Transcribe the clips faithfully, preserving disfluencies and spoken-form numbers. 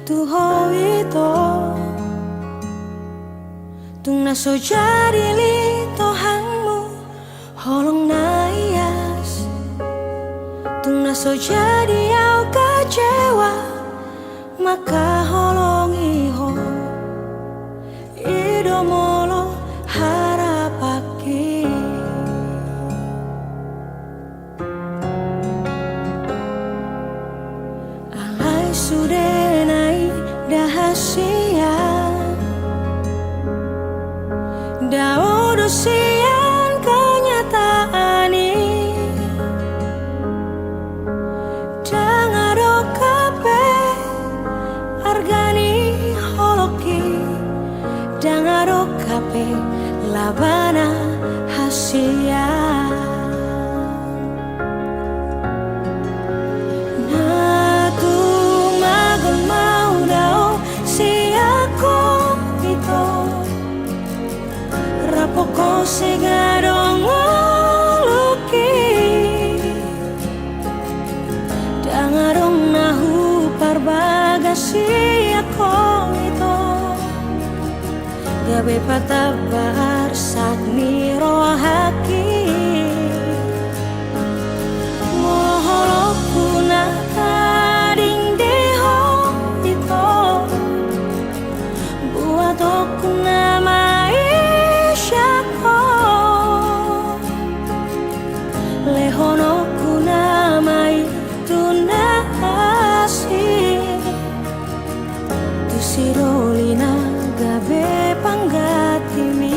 Tu ho ito, tung na so jadi litoanmu holong na ias, tung na so jadi au kecewa mangkaholongi ho. I do molo harapanki. Alai sude na i da hasian, dao do sian kenyataan i. Ndang adong hape arga ni holongki, ndang adong hape labana hasian. Na tung magon ma au dao sian ho ito, rap ho sega adong ngolungki. Ndang adong na huparbagas sian ho ito, gabe patamba arsak ni rohangki. Molo holongku na tading di ho ito, buatonku na ma i sian ho. Lehononku na ma i tu na asing, tu si doli na gabe panggantiMi.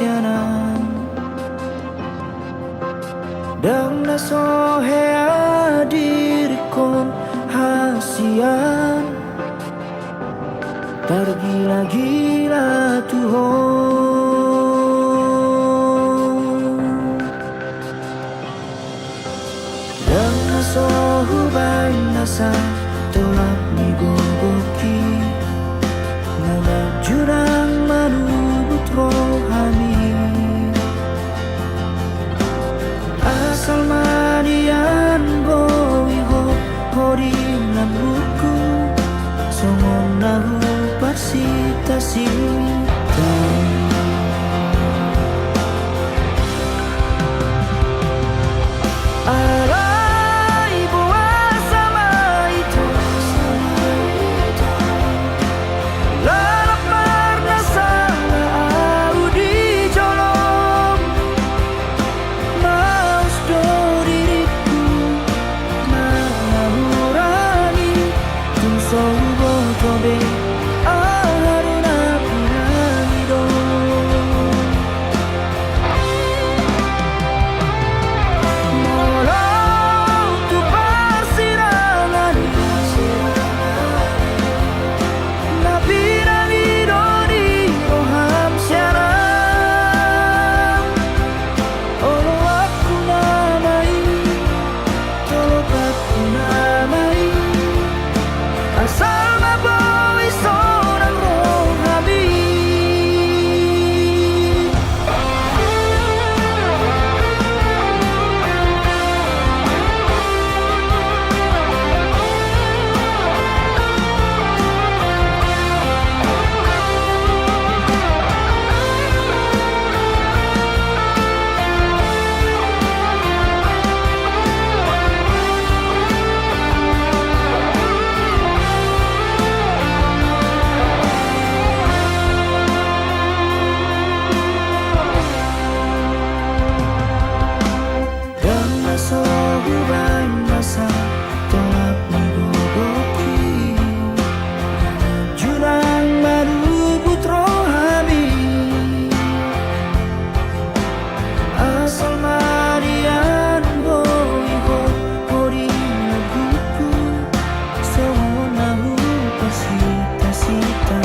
sianan. Ndang na so hea diringkon hasian, targilagila tu ho. Ndang na so hubaen nasa tolap ni gogongki, na manjunang manubut rohami. Asal ma nian boi ho, ho di lambungku, songon na huparsita-sita. Alai boasa ma ito, lalap marnasala ahu di jolom. Maus do diringku mangurangi, tung so huboto be aha do na pinangido. Molo tu parsirangan na pinangido ni roham sianan, oloanku nama i, tolopanku nama i, asal ma boi sonang rohami. Ndang na so hubaen nasa tolap ni gogongki, jurang manubut rohami. Asal ma nian boi ho, ho di lambungku, songon na huparsita-sita.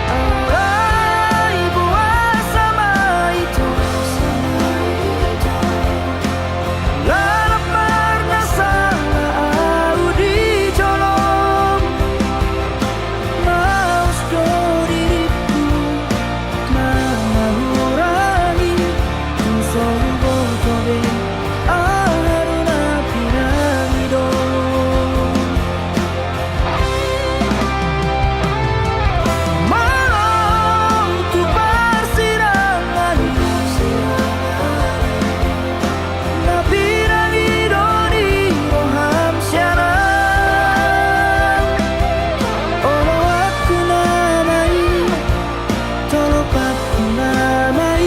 Alai boasa ma ito, lalap marnasala ahu di jolom. Maus do diringku mangurangi, tung so huboto be aha do na pinangido. Molo tu parsirangan na pinangido ni roham sianan, oloanku nama i, tolopanku nama i,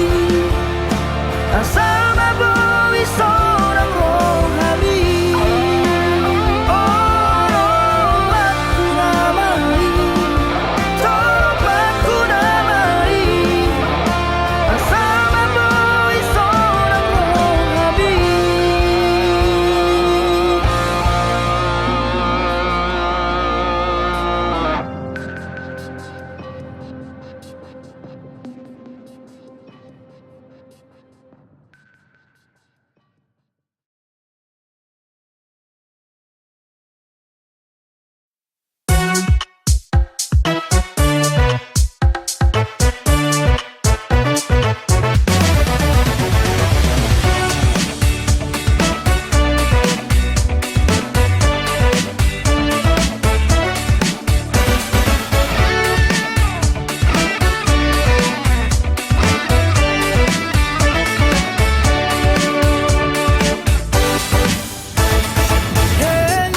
asal ma boi sonang rohami. Oloanku nama i, tolopanku nama i, asal ma boi sonang rohami. Hei,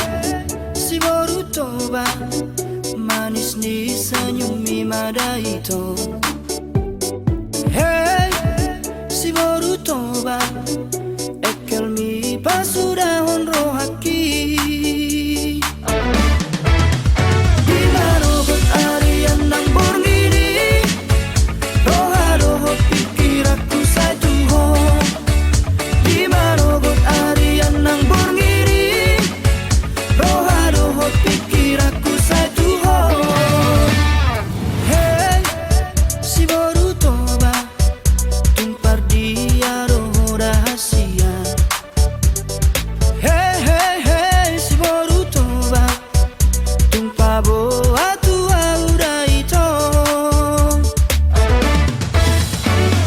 si boru Toba, manis ni senyummi ma da ito. Hei, si boru Toba, engkelmi pasudahon rohangki. Di Pikiranku sai tu ho. Hei, si boru Toba, tung pardia do ho da hasian. Hei, hei, hei, si boru Toba, tung paboa tu ahu da ito.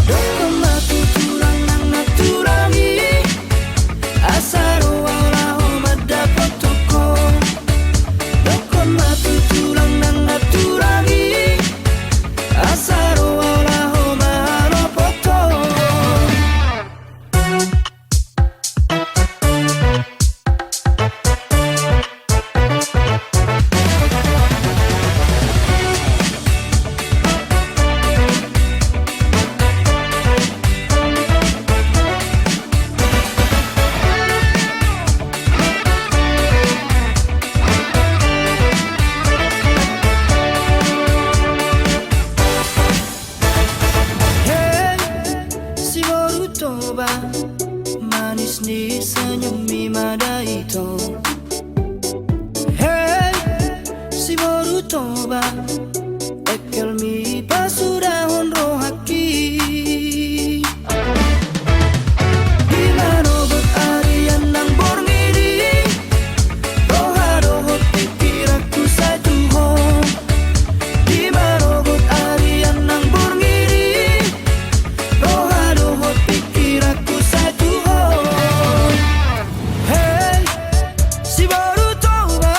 Dokkon ma tu tulang nang na tulang i, asa ro ahu laho mandapothon ho. Dokkon ma tu tulang nang na tulang i, asa ro ahu laho mandapothon ho. Hei, si boru Toba, manis ni senyummi ma da ito. Hei, si boru Toba, engkelmi pasudahon rohangki. Di manogot arian nang borngin i, roha dohot pikiranku sai tu ho. Di manogot arian nang borngin i, roha dohot pikiranku sai tu ho. Hei, si boru Toba,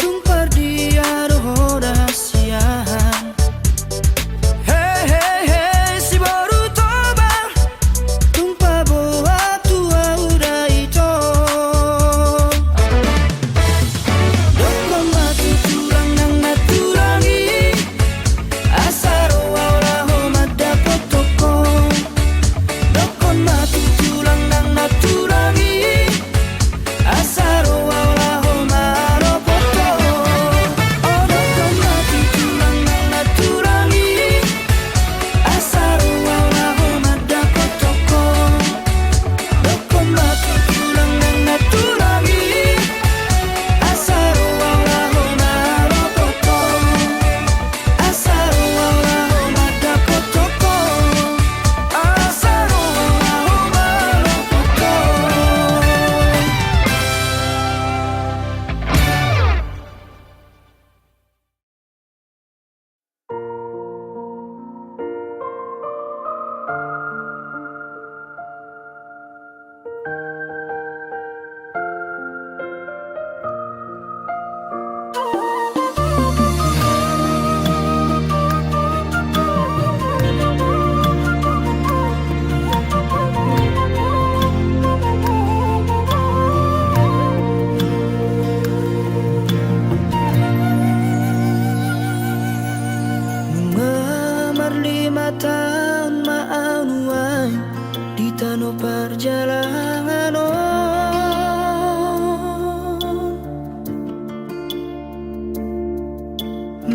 tung pardia do ho da hasian. Hei, hei, hei, si boru Toba, tung paboa tu ahu da ito. Dokkon ma tu tulang nang na tulang i, asa ro ahu laho mandapothon ho. Dokkon ma tu tulang nang na tulang i, asa ro ahu laho mandapothon ho. O dokkon ma tu tulang nang na tulang i, asa ro ahu laho mandapothon ho. Dokkon ma tu tulang nang na tulang i, asa ro ahu laho mandapothon ho. Asa ro ahu laho mandapothon ho. Asa ro ahu laho mandapothon ho. Nunga marlima taon ma ahu nuaeng di tano parjalangan on.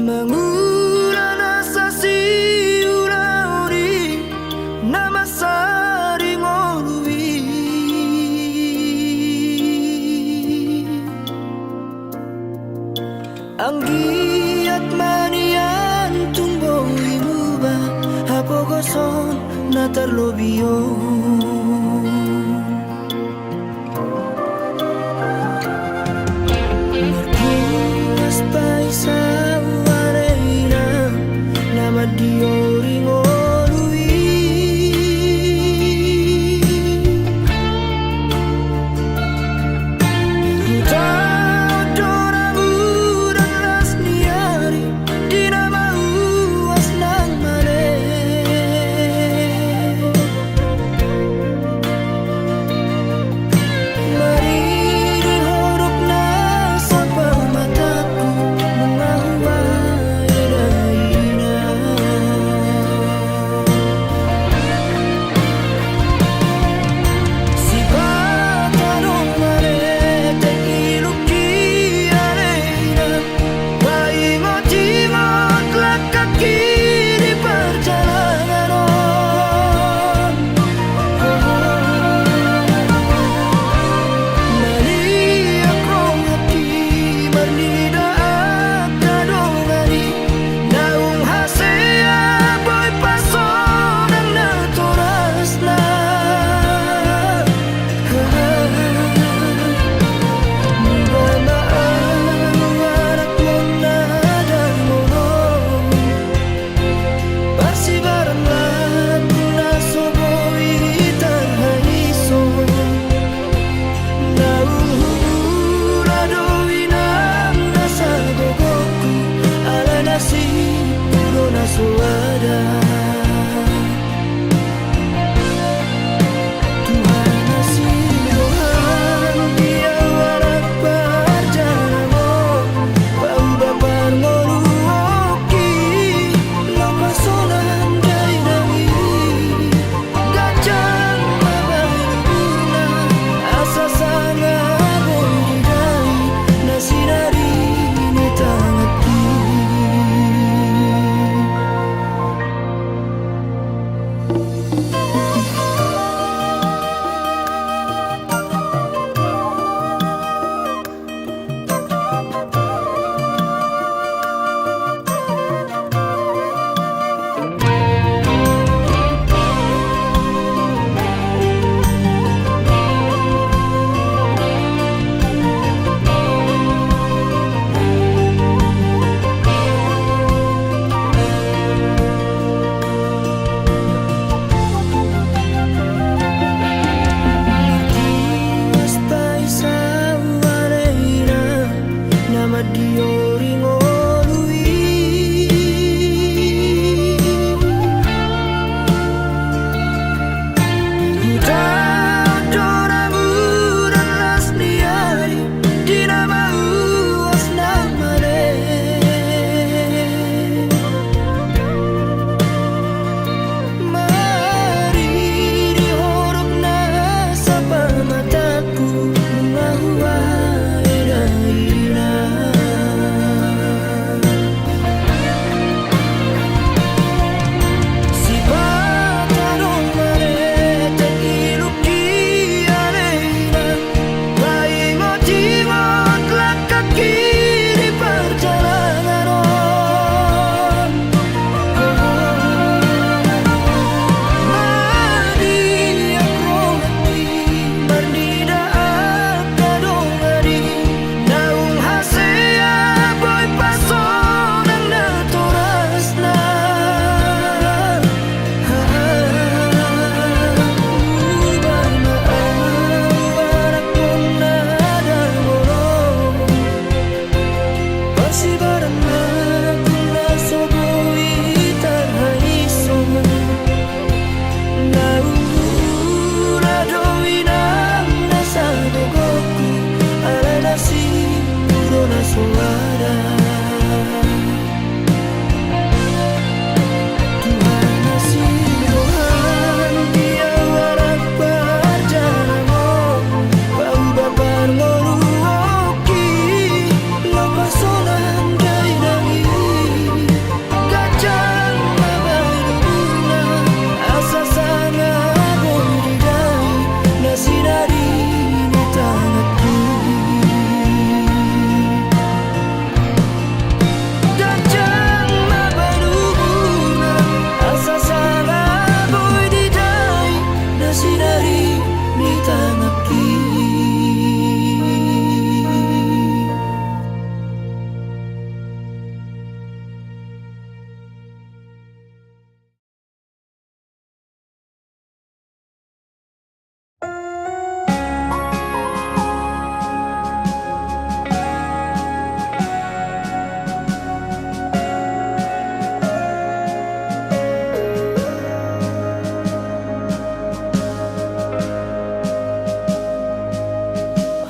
Mangula nasa siulaon i na mansari ngolu i. Anggiat ma nian tung boi muba hapogoson na tarlobi on. Marpintas paisa uarena na mandiori ngolu i. Hutaon do rangudan las ni ari di na mauas nang male.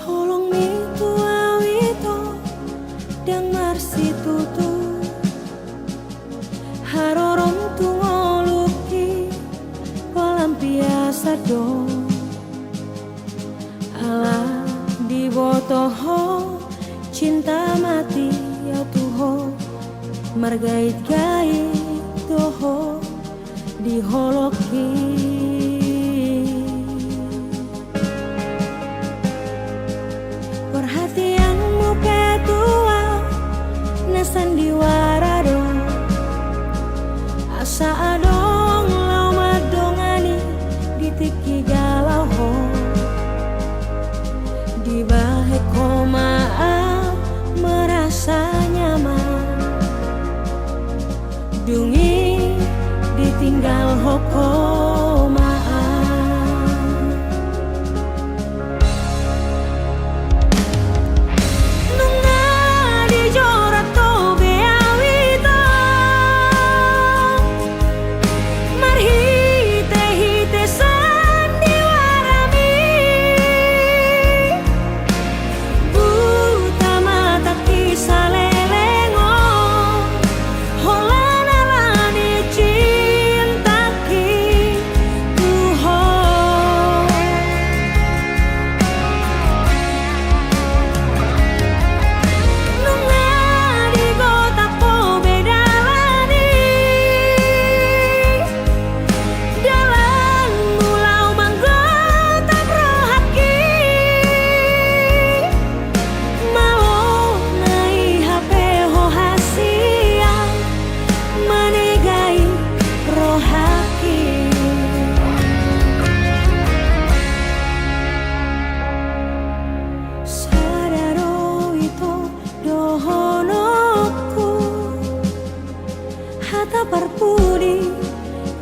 Holongmi tu au ito, ndang marsitutu. Harorom tu ngolungki, pola biasa do. Ala diboto ho, cinta mati au tu ho, margaitgait do ho di holongki. Perhatianmu pe tu au na sandiwara do, asa adong laho mandongani di tingki galau ho. Dibahen ho ma au merasa nyaman. Dung i ditinggalhon ho ma au. Nunga dijorat ho be au ito, marhitehite sandiwarami. Buta matangki saleleng on, holan ala ni cintangki tu ho. Nunga digotap ho be dalan i, dalanmu laho manggotap rohangki. Malo na i hape ho hasian manegai rohangki. Sada do ito dohononku, hata parpudi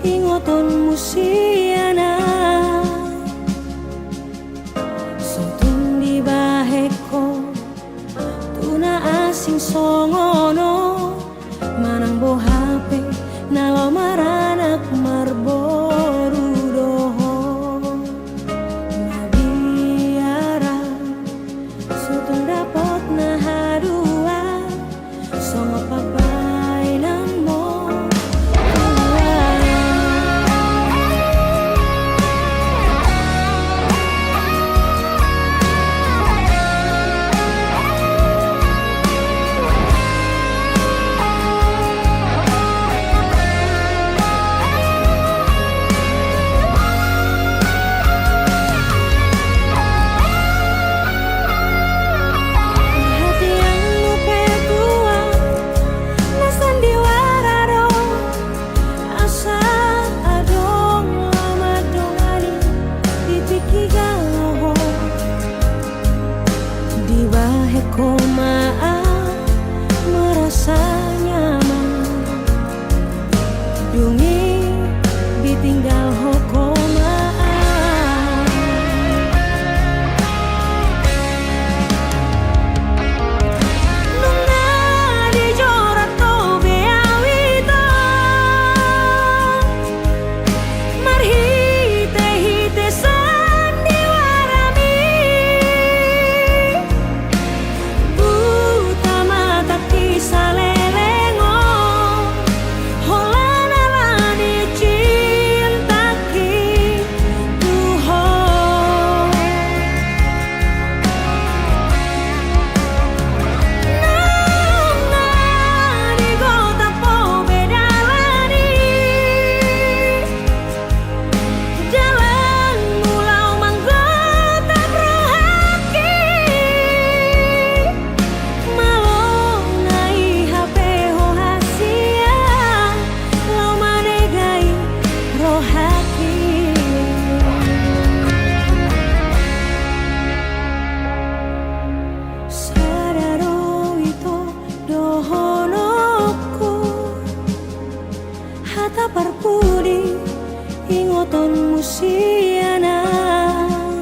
ingotonmu sian au. So tung dibahen ho tu na asing, songon on, manang boha pe na laho maranak marboru do ho. Mabiar so tung dapot na hadua, songon pambahenanmu. Hatianmu pe tuan, na sandiwara do, asa adong laho mandongani di tingki galo ho. Dibahen ho ma au merasa nyaman, dung i ditinggal ho ma au. Nunga dijorat ho be au ito, marhitehite sandiwarami. Buta matangki saleleng on, holan ala ni cintangki tu ho. Nunga digotap ho be dalan i, dalanmu laho manggotap rohangki. Malo na i hape ho hasian, laho manegai rohangki. Sada do ito dohononku, hata parpudi ingotonmu sian au.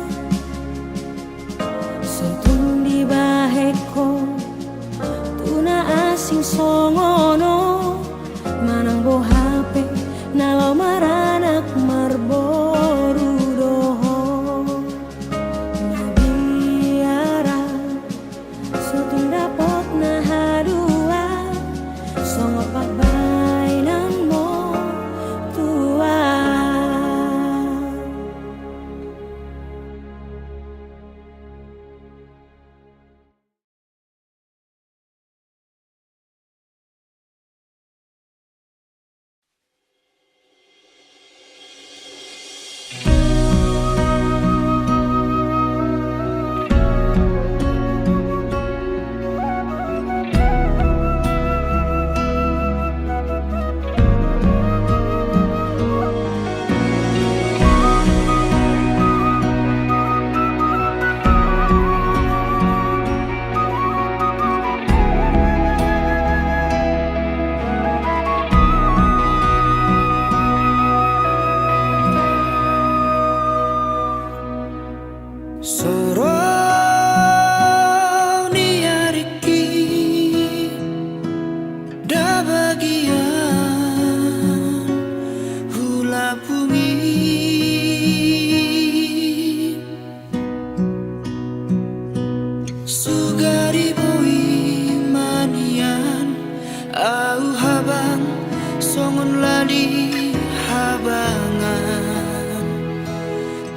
So tung dibahen ho tu na asing songon on, manang boha pe na laho maranak marboru do ho. Mabiar so tung dapot na hadua, songon pambahenanmu tuan. So ro ni aringki, nda bagian hulapung i. Sugari boi manian au habang songon lali habangan.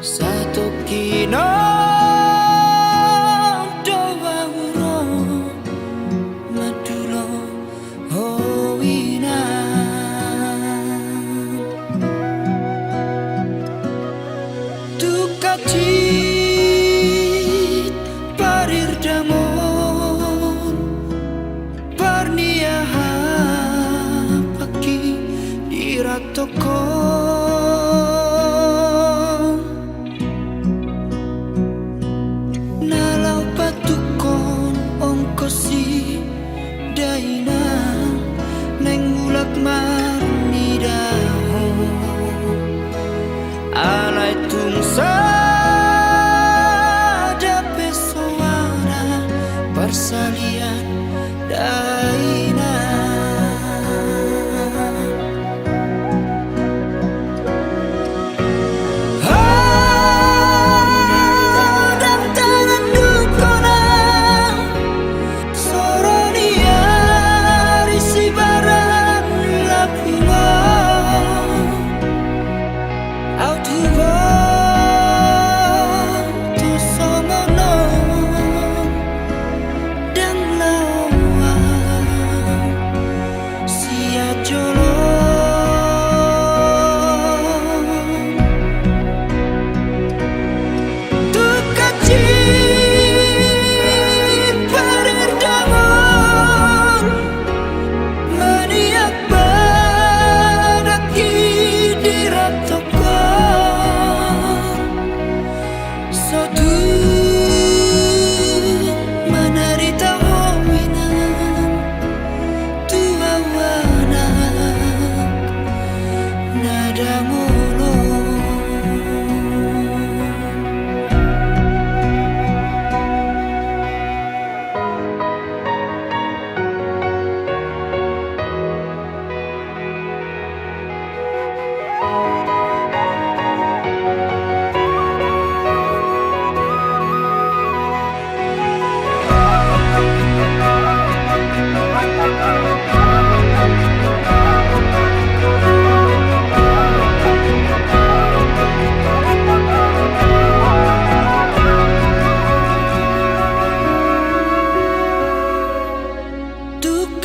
Satongkin on do au ro mandulo ho inang. Tung hansit parirdamon, parniahapanki di rantongkon. Na laho patungkon ongkos i da inang, naeng mulak marnida ho. Alai tung sada pe soara parsalian da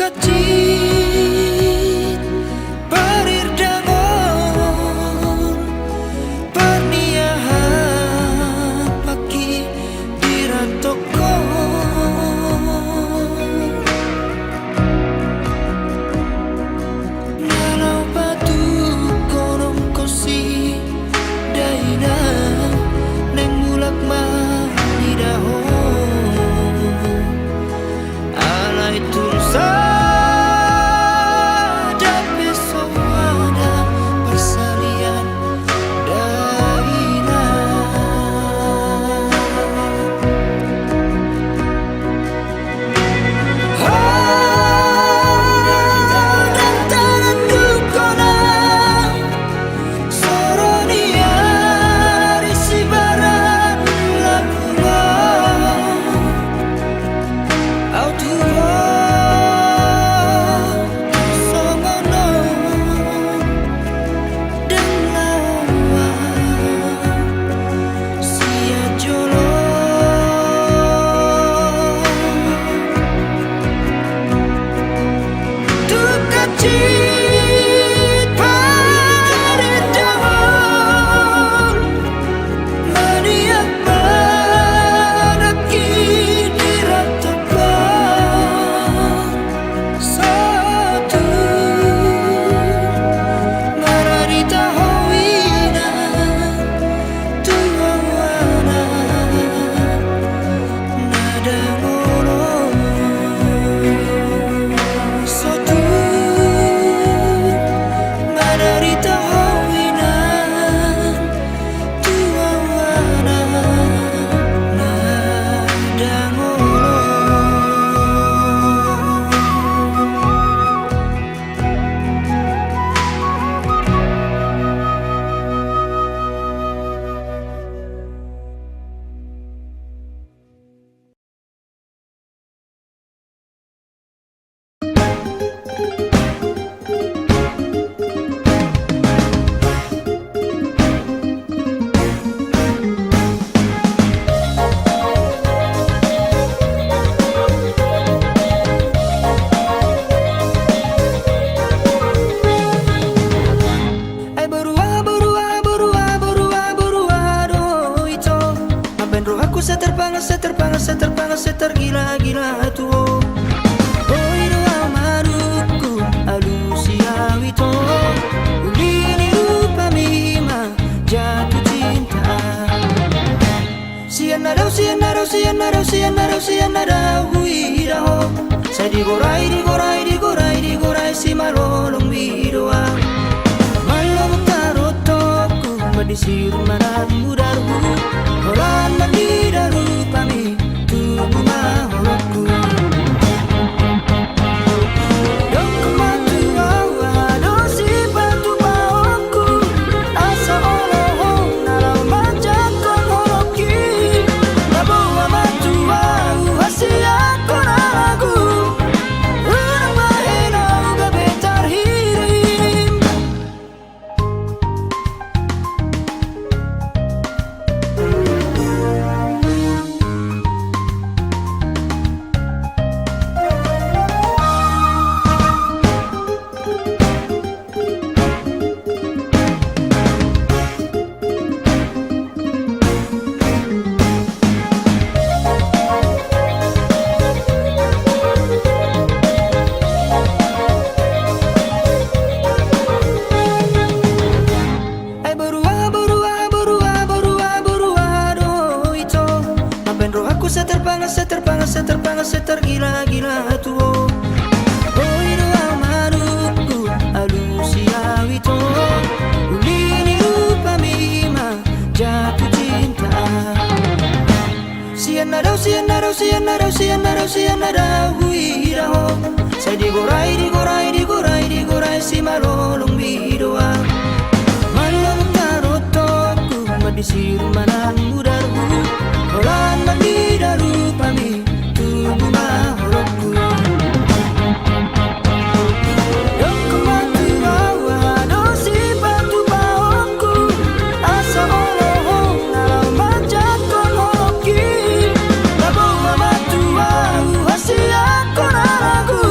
Cit parirdangon parniahan pangki di rantokon. Na laho patukonon ho si dainang, naeng mulak ma di dahon. Alai tung sada pe so ada parsalian dainang. Ho, ndang taranduk hona, soro ni ari sibaran lalu ma. Au tu ho songon on, ndang laho au sian jolo. Tung hansit parirdangon, maniak manangki di rantokon. So tung mararita ho inang tu au anak na dangol on. So tung mararita ho inang tu au anak na dangol on. Ai boru aha, boru aha, boru aha, boru aha, boru aha do ho ito? Mambaen rohangku sai tarpangan, sai tarpangan, sai tarpangan, sai targilagila tu ho. Boi do au manungkun alusi au ito, uli ni rupami ma jatuh cinta. Sian na dao, sian na dao, sian na dao, sian na dao, sian na dao huida ho. Sai digorai, digorai, digorai, digorai simalolong mi do au. Mallobuk tarotokku, mandisir manang mudarhu. Holan mandida rupami, tubu ma holongku. Dok ma tu au aha do sipatupaonku, asa olo ho na laho manjangkon holongki. Na boha ma tu au hasianghon lagu, unang bahen au gabe tarhirim. Ai boru aha, boru aha, boru aha, boru aha, boru aha do ho ito? Mambaen rohangku sai tarpangan, sai tarpangan, sai tarpangan, sai targilagila tu ho. Boi do au manungkun alusi au ito, uli ni rupami ma jatuh cinta. Sian na dao, sian na dao, sian na dao, sian na dao, sian na dao huida ho. Sai digorai, digorai, digorai, digorai simalolong mi do au. Mallobuk tarotokku, mandisir manang mudarhu. Holan mandida rupami, tubu ma holongku. Dok ma tu au aha do sipatupaonku, asa olo ho na laho manjangkon holongki. Na boha ma tu au hasianghon lagu,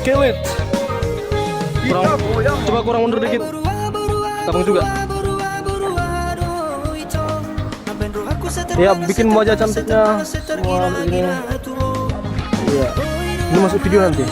Kill it. Kurang, coba kurang mundur dikit. Gampang juga. Ya, bikin wajah cantiknya semua begini. Iya. Ini masuk video nanti.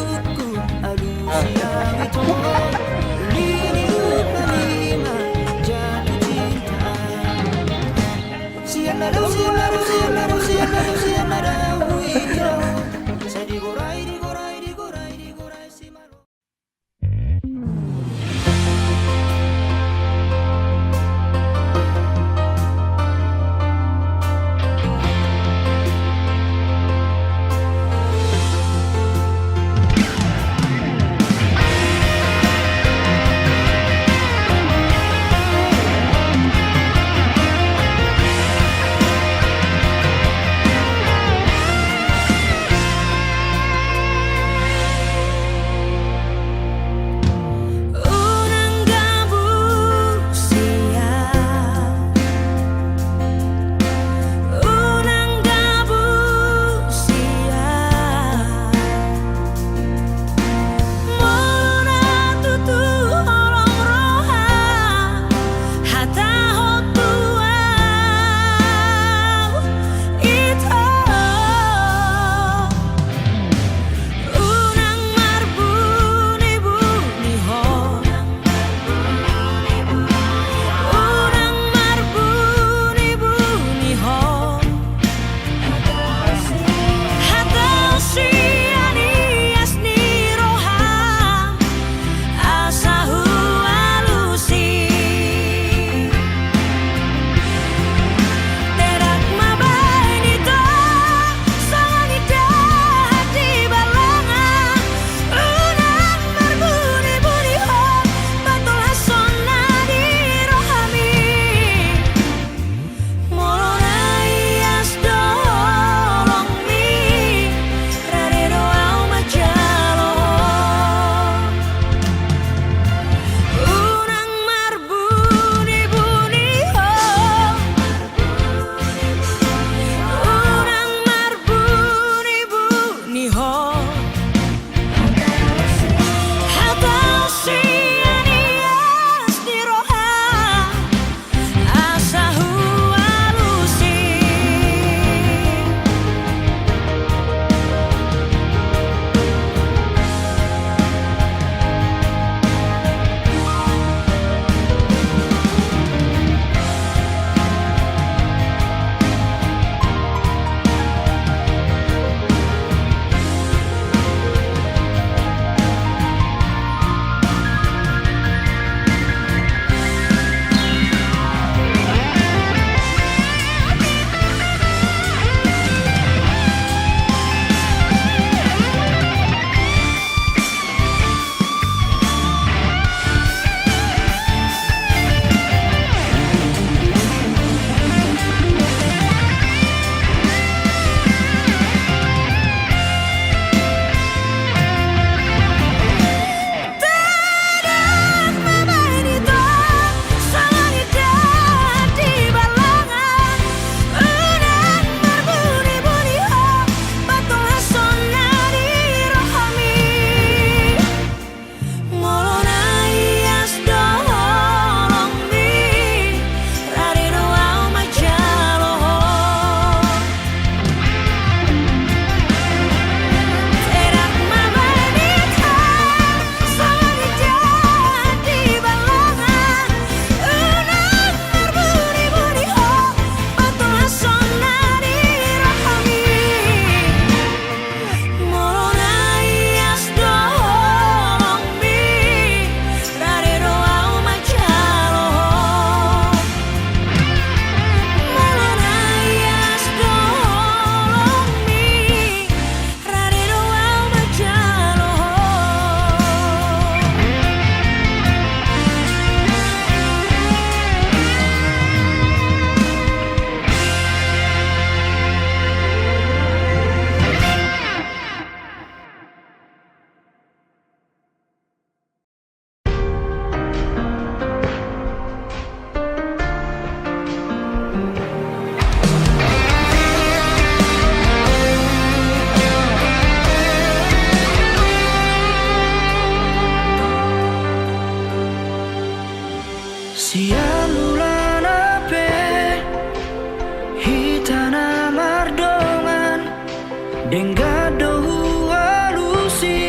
Denggan do hualusi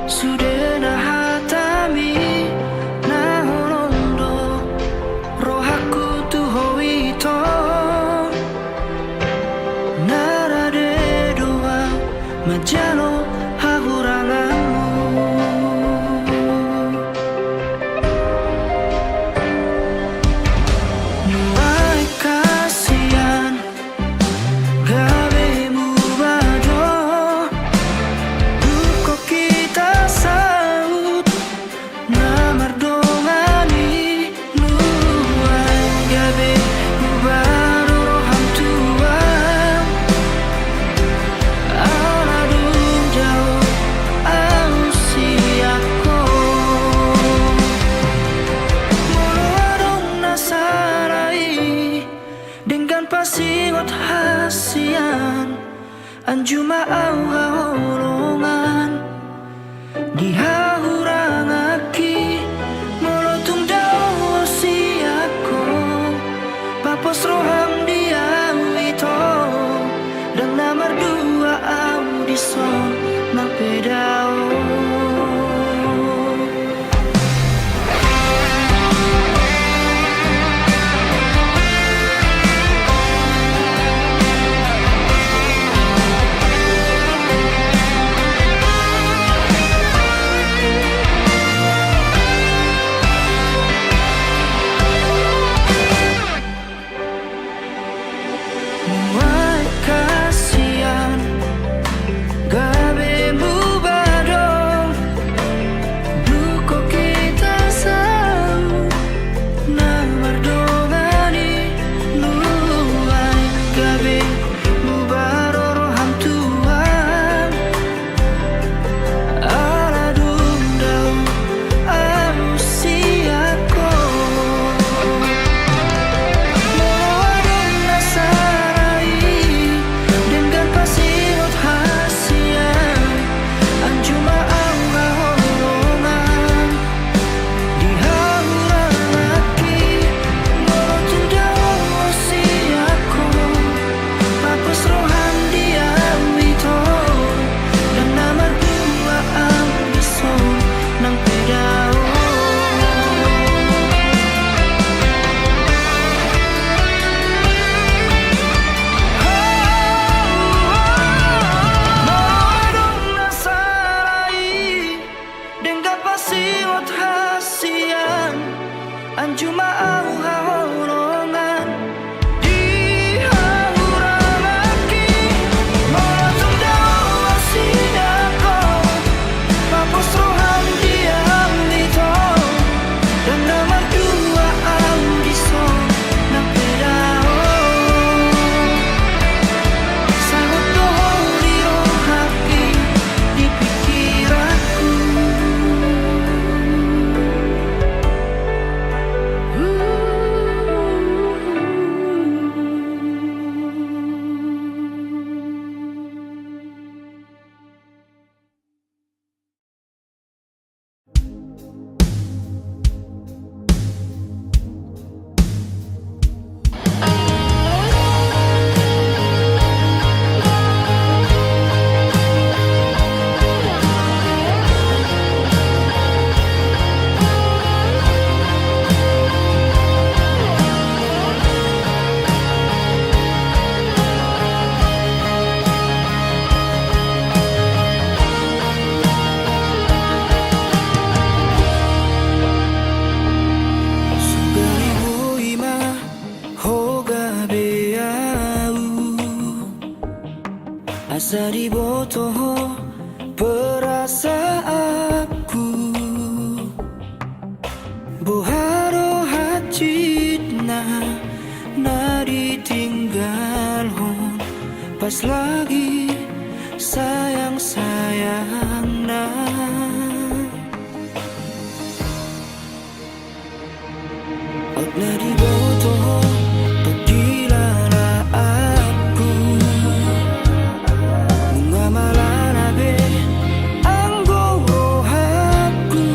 sudena hatami, na holong do rohangku tu ho ito. Na rade do ahu manjalo hahuranganmu. Nuaeng hasian gabe muba do, dung hot hita saut na mardongan i. Nuaeng gabe muba do roham tu ahu, ala dung dao ahu sian ho. Molo adong na sala i, denggan pasingot hasian, anju ma ahu haholongan di hahuranganki. Molo tung dao ho sian ho, papos roham di ahu ito, ndang na mardua ahu dison nang pe dao. Nuaeng hasian gabe muba do, dung hot hita saut na mardongan i. Nuaeng gabe muba do roham tu ahu, ala dung dao ahu sian ho. Molo adong na sala i, denggan pasingot hasian, anju ma ahu haholongan di hahuranganki. Molo tung dao ho sian ho, papos roham di ahu ito, ndang na mardua ahu dison nang pe dao. Molo adong na sala i, denggan pasingot hasian, anju ma ahu haholongan di hahuranganki. Molo tung dao ho sian ho, papos roham di ahu ito, ndang na mardua ahu dison nang pe dao. Saut do ho di rohangki, di pikiranku. Sugari boi ma ho gabe ahu, asa diboto ho perasaanku. Boha do hansit na, na ditinggalhon pas lagi sayang-sayangna. Hot na diboto ho, hot dilalaanku, nunga malala be anggo rohangku.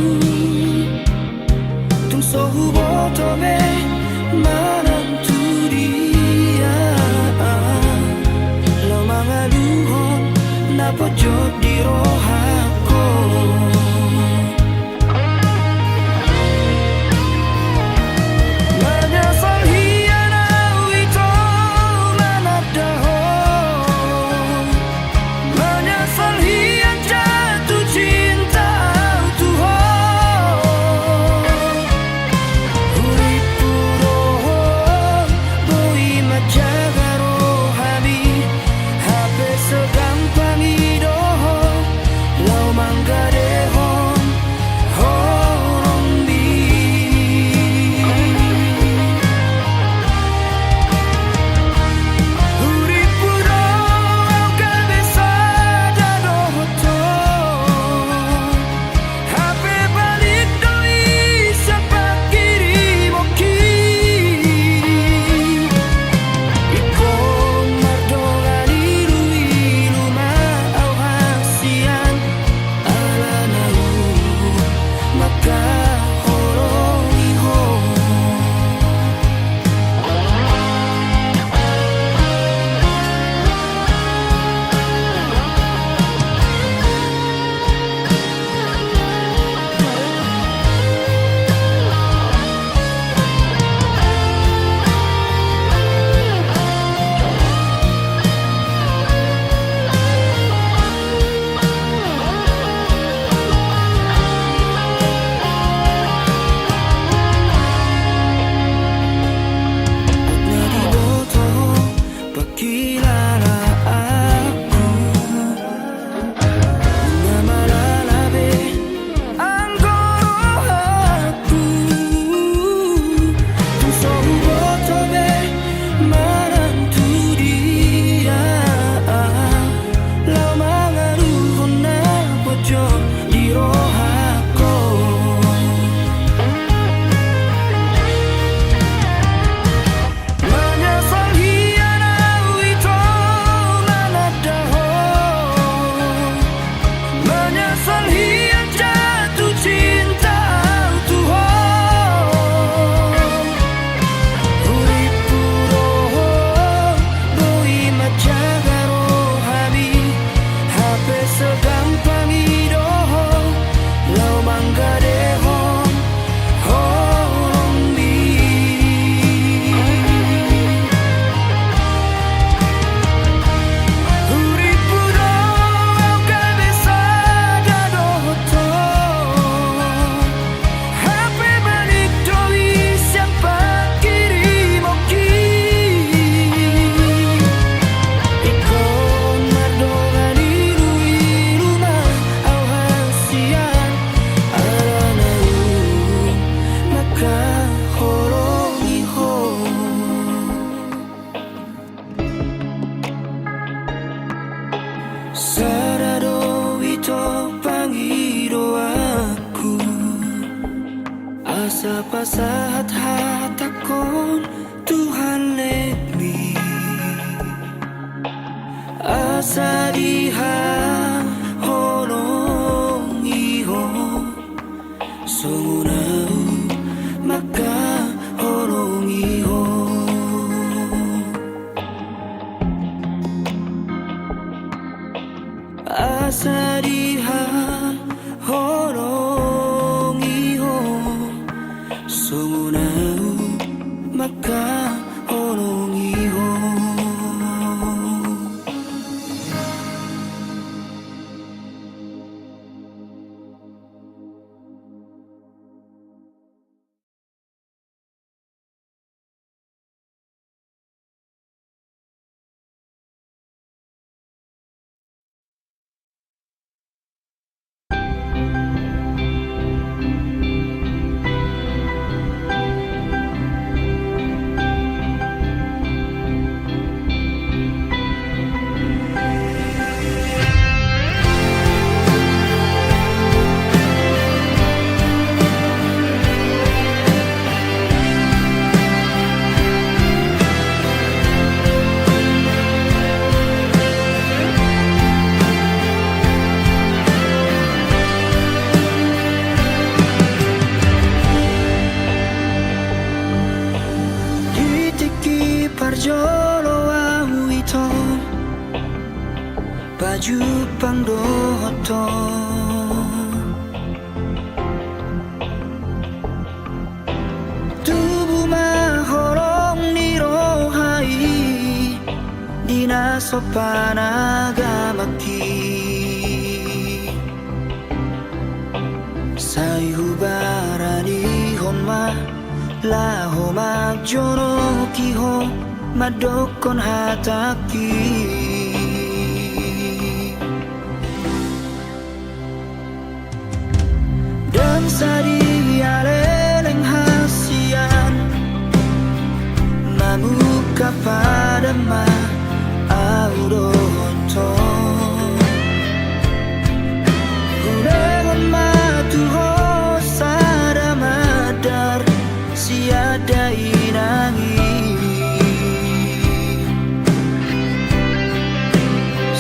Tung so huboto be manang tu dia, laho mangaluhon na pojok di rohangku. Manyasal hian au ito mananda ho. Manyasal hian jatuh cinta au tu ho. Hurippu do ho boi manjaga rohami. Hape so gampang i do ho laho manggadehon holongmi. Hurippu do au gabe sada dohot ho. Hape balik do i sian pangkirimon ki. Ingkon mardongan iluilu ma au hasian, alana au mangkaholongi ho. Pangkilalaanku, nunga malala be anggo rohangku. Tung so huboto be manang tu dia, laho mangaluhon na pojok di rohangku. Manyasal hian au ito mananda ho. Manyasal hian jatuh cinta au tu ho. Hurippu do ho boi manjaga rohami. Hape so gampang i do ho laho manggadehon holongmi. Hurippu do au gabe sada dohot ho. Hape balik do i sian pangkirimon ki. Ingkon mardongan iluilu ma au hasian, alana au mangkaholongi ho. Sada do ito pangidoanku, asa pasahat hatangkon tu hallengmi, asa dihaholongi ho. Songon ahu mangkaholongi ho. Asa dihaholongi ho. Songon ahu mangkaholongi ho. Pajumpang dohot ho. Tubu ma holong ni roha i di na so panagamangki. Sai hubaranihon ma laho manjonoki ho mandokkon hatangki. Ndang sadia leleng hasian mamungka, padan ma ahu dohot ho. Hulehon ma tu ho sada mandar sian da inang i.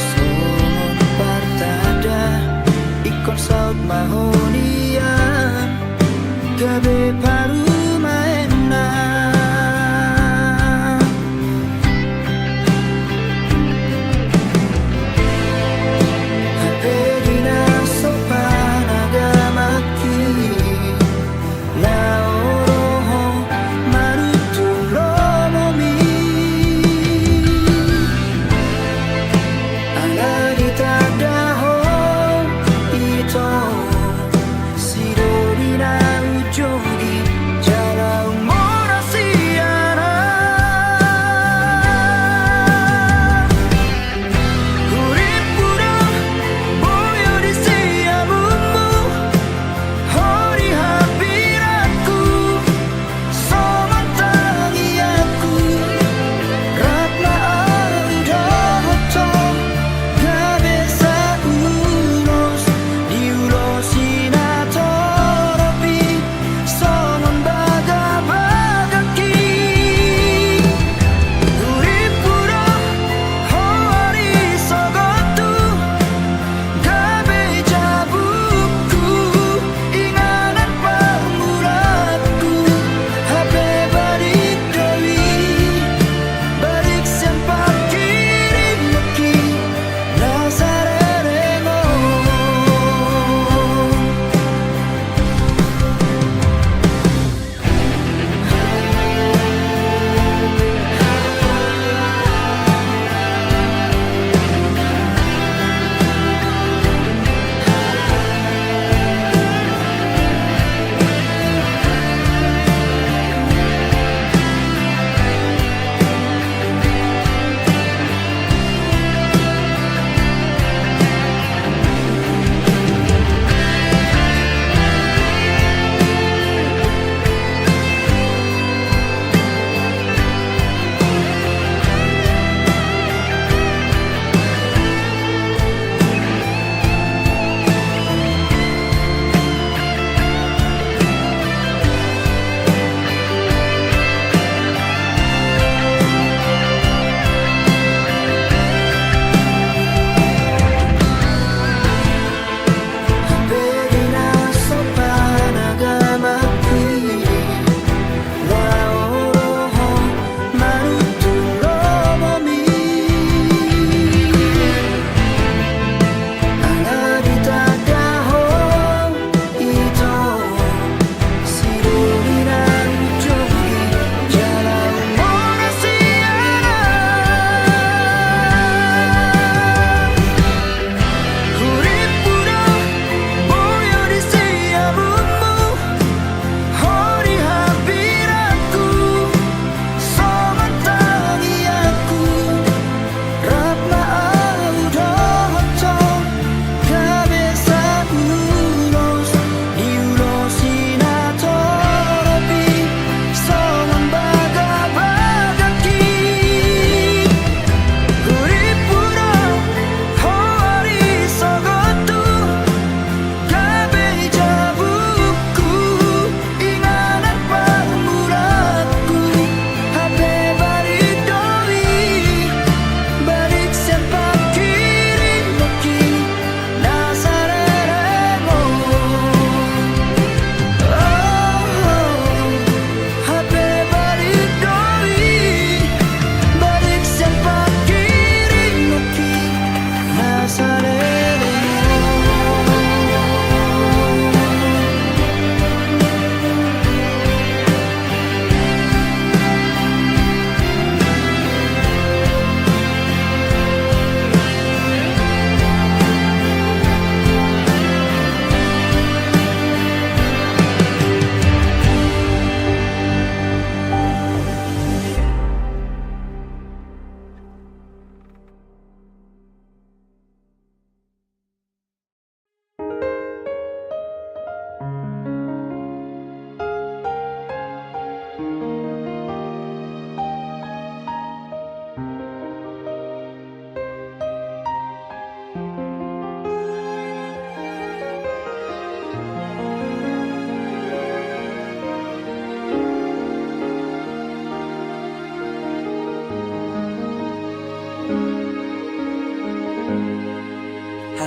Songon partanda, ingkon saut ma ho nian gabe parumaenna. Hape di na so panagamangki, laho ro ho manuntun lomomi. Ala ditanda ho ito, sidoli na ujogi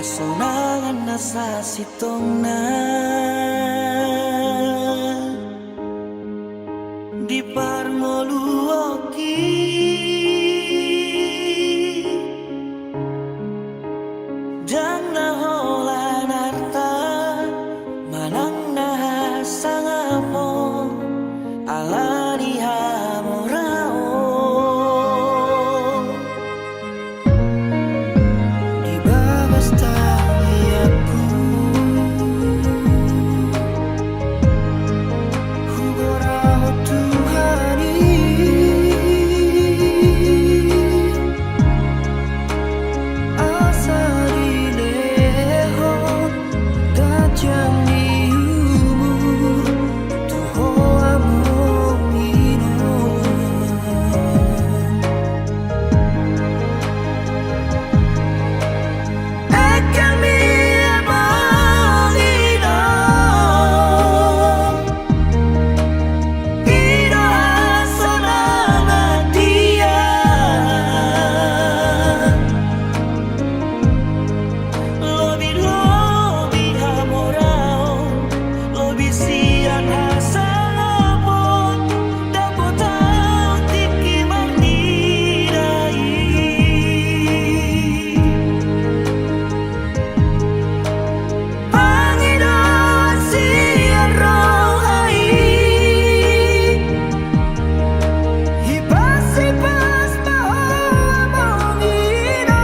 Hasonangan na sasintongna di parngoluonki, ndang na holan arta manang na hasangapon, ala ni hamoraon. Di bagas tangiangku, huborahon Tuhan i, asa dilehon ganjang ni umur tu ho among inong. Engkel ma i among inong, i do hasonangan dia. Lobi-lobi hamoraon, lobi sian hasangapon, dapotan tingki marnida i. Pangidoan sian roha i, hipas-hipas ma ho among inong.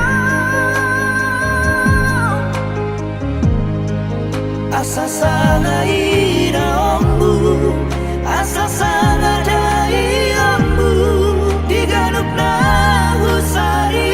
Asa sanga idaonmu, asa sanga daidaonmu di ganup na husari.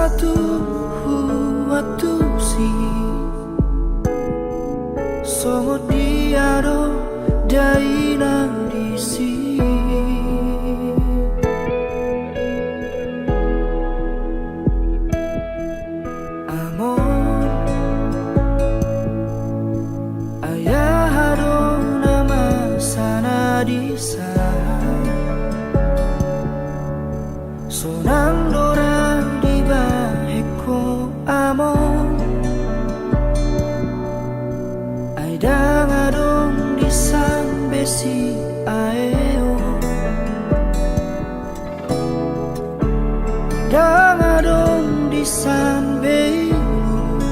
Tu huantusi, songon dia do dainang disi. Among, ai aha do na masa na disi? Sonang do ra dibahen ho among, ai ndang adong disi be siae on. Ndang adong disi be ilu,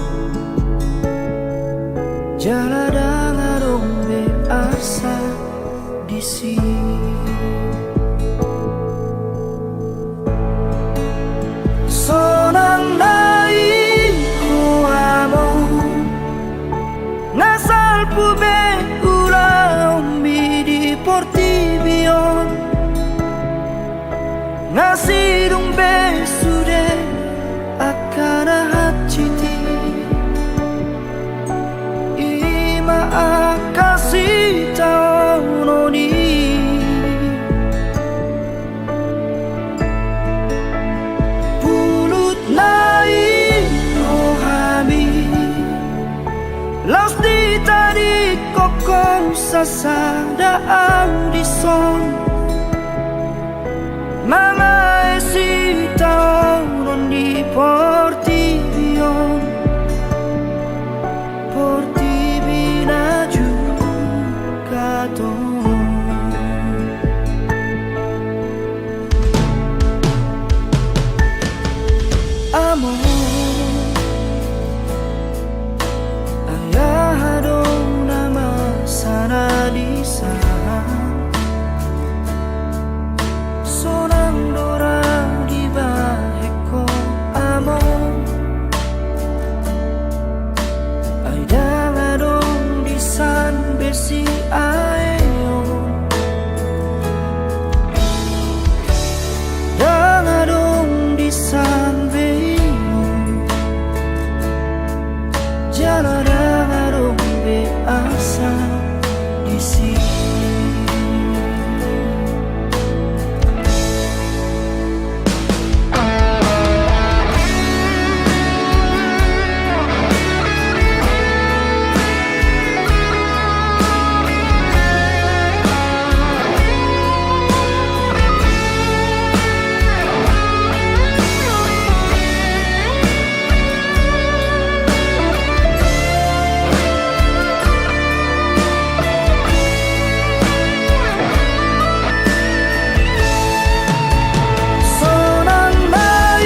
jala ndang adong be asa disi. Sonang na i ho among, nga salpu be ulaonmi di portibi on, nga sidung be sude angka na hansit i. I ma angka sitaonon i. Pulut na i ho hami, laos ditadingkon ho sasada au dison, mangae sitaonon di portibi on, portibi na jungkat on. Among, ai aha do na masa na disi? Sonang do ra dibahen ho among, ai ndang adong disi be siae on. Ndang adong disi be ilu, jala ndang adong be asa disi. Sonang ma i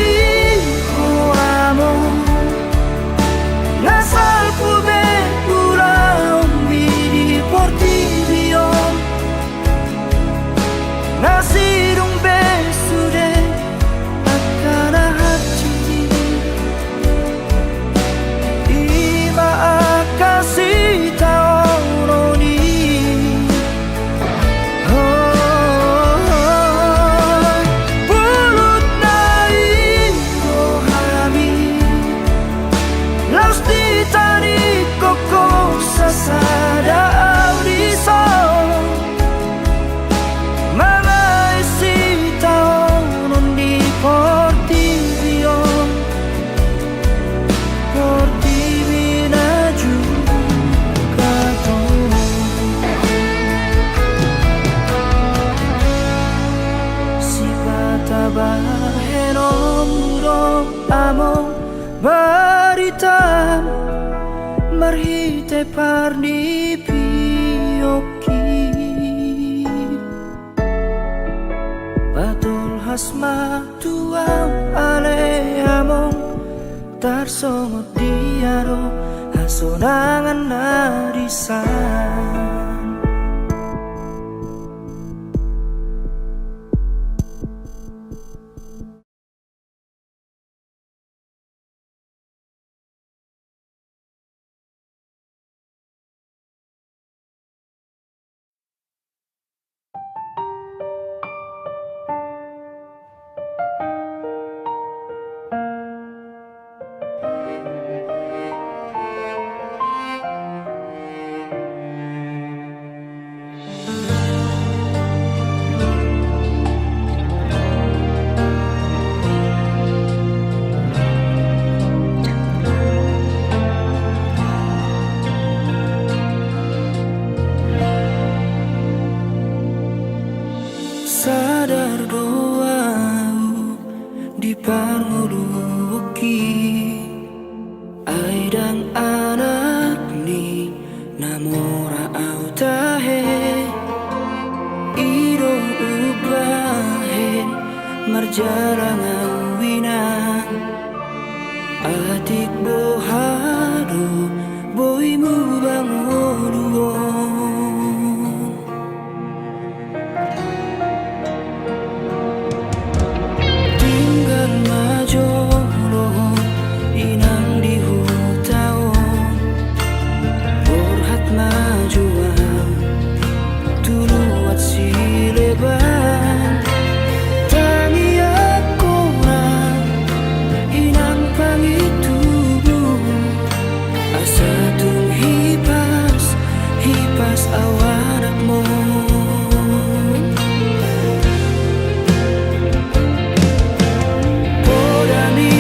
ho among, nga salpu be ulaonmi di portibi on, nga sidung be sude angka na hansit i. I ma angka sitaonon i. Pulut na i ho hami, laos ditadingkon ho sasada au dison, mangae sitaonon di portibi on, portibi na jungkat on. Sipata bahenonmu do among barita marhite parnipionki. Patolhas ma tu ahu ale among, tarsongon dia do hasonangan na dison. parngoluonki. Ai ndang anak ni na mora ahu tahe, i do umbahen marjalang ahu inang. Atik boha do boi mubang ngolu on. Tinggal ma jolo ho inang di huta on. Borhat ma jo ahu tu luat sileban. Tangiangkon ahu inang pangidomu. Asa tung hipas, hipas ahu anakmon. Poda ni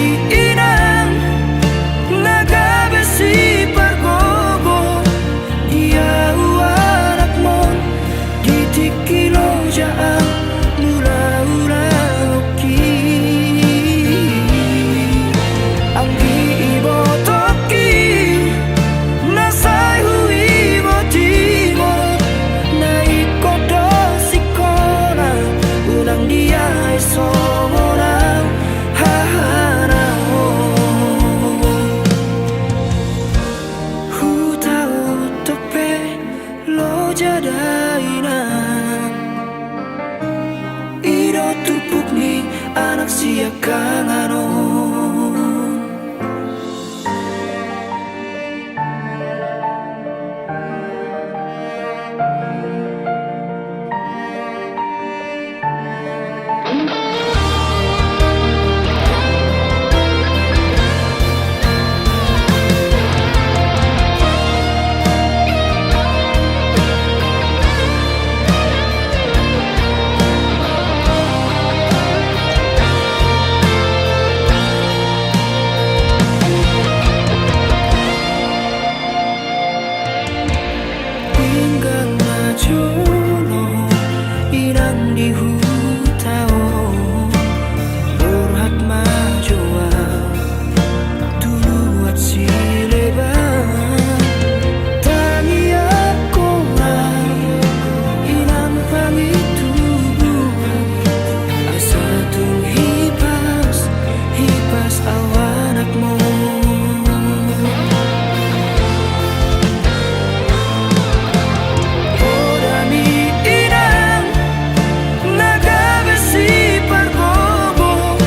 inang na gabe sipargogo di ahu anakmon. Di tingki loja ahu mulaulaonki. Anggi ibotongki na sai huingotingot, na ingkon do singkop na unang diae songon ahu hahana on. Hutaon tong pe loja da inang. I do turpuk ni anak siangkangan on. Pinggan na jolo inang di huta on, borhat ma jo ahu tu luat sileban. Tangiangkon ahu inang pangidomu, asa tung hipas, hipas ahu anakmon. Poda ni inang na gabe sipargogo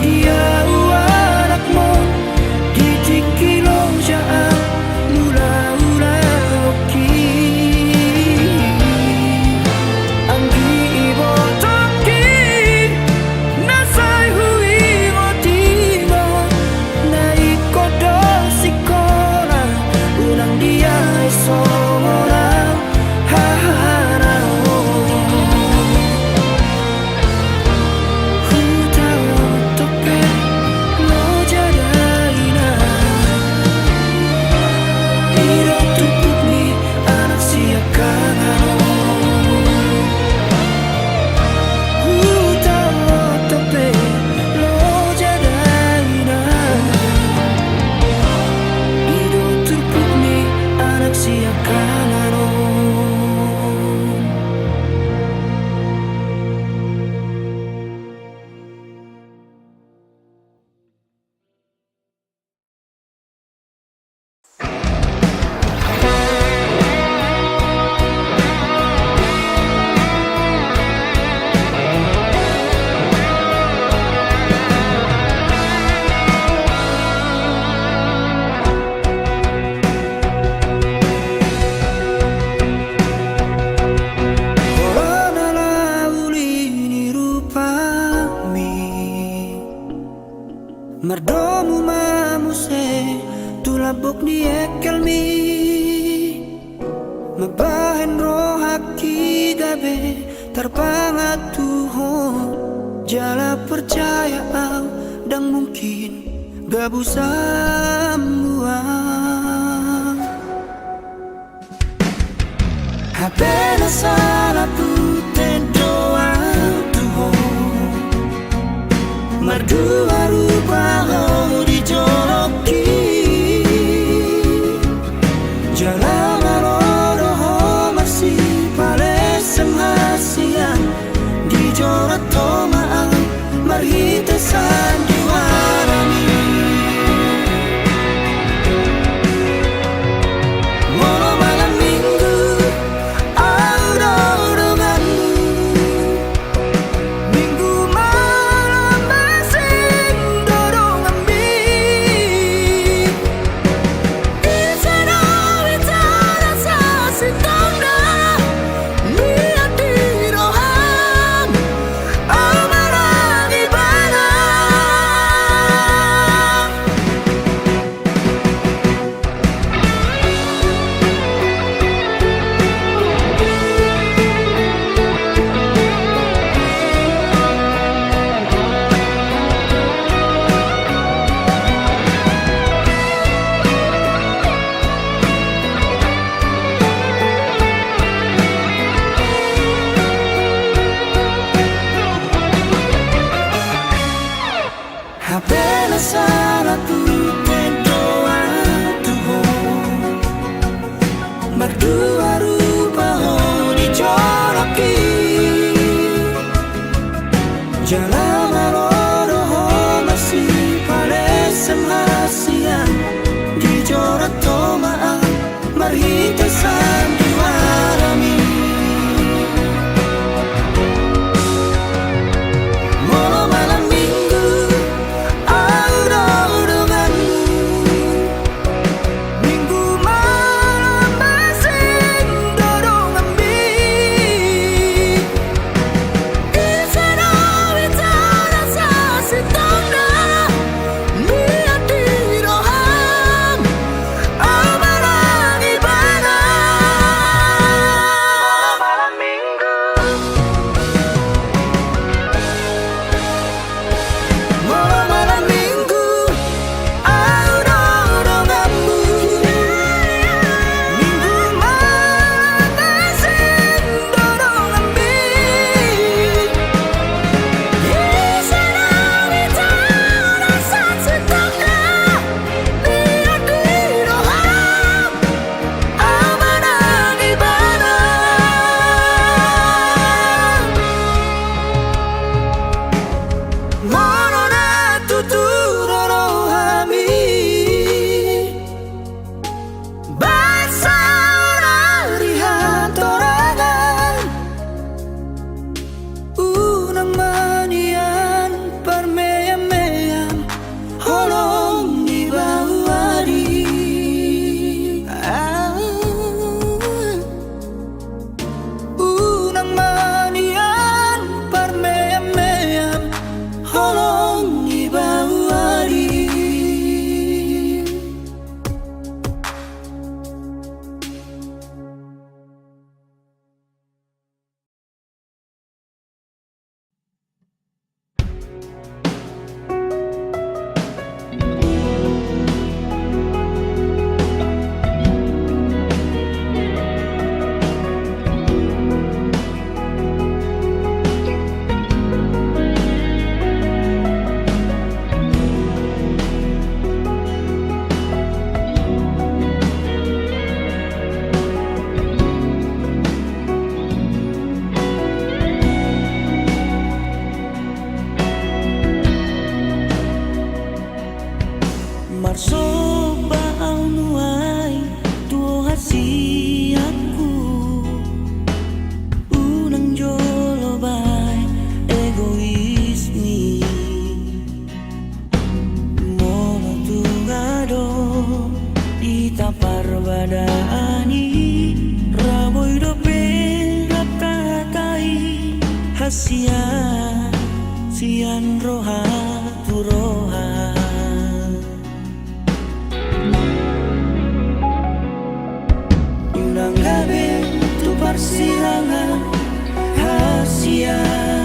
di ahu anakmon. Di tingki loja ahu mulaulaonki. Anggi ibotongki na sai huingotingot, na ingkon do singkop na unang diae songon ahu hahana on. Hutaon tong pe loja da inang. I do turpuk ni anak siangkangan on. Hutaon tong pe loja da inang. I do turpuk ni anak siangkangan on. Holan ala uli ni rupami mardomu ma muse tu lambok ni engkelmi. Mambahen rohangki gabe tarpangantuhon, jala percaya ahu ndang mungkin gabusan mual. Hape na sala pute do ahu tu ho. Mardua rupa ho di jolongki, jala malo do ho marsipalesem hasian di jolo toma au marhite sandiwarami. Molo malam minggu au do donganmu, minggu malam asing do donganmi. Ise do bicara sasintongna, nian di roham au manang ibana. Hape na salah tu tendo au tu ho, mardua rupa ho di jolongki, jala malo do ho marsipalesem hasian di jolo toma au marhite sandiwarami. Molo malam minggu au do donganmu, minggu malam asing do donganmi. Ise do bicara sasintongna, nian di roham au manang ibana. Molo malam minggu au do donganmu, minggu malam asing do donganmi. Ise do bicara sasintongna, nian di roham au manang ibana. Molo na tutu do rohami bahen saonari hatorangan, unang ma nian parmeam-meam holong ni bahu ari. Ah. Unang ma nian parmeam-meam holong ni bahu ari. Marsomba au nuaeng tu hasianku, unang jolo bahen egoismi. Molo tung adong hita parbadaan i, ra boi dope rap tahatai hasian sian roha tu roha. Unang gabe tu parsirangan hasian.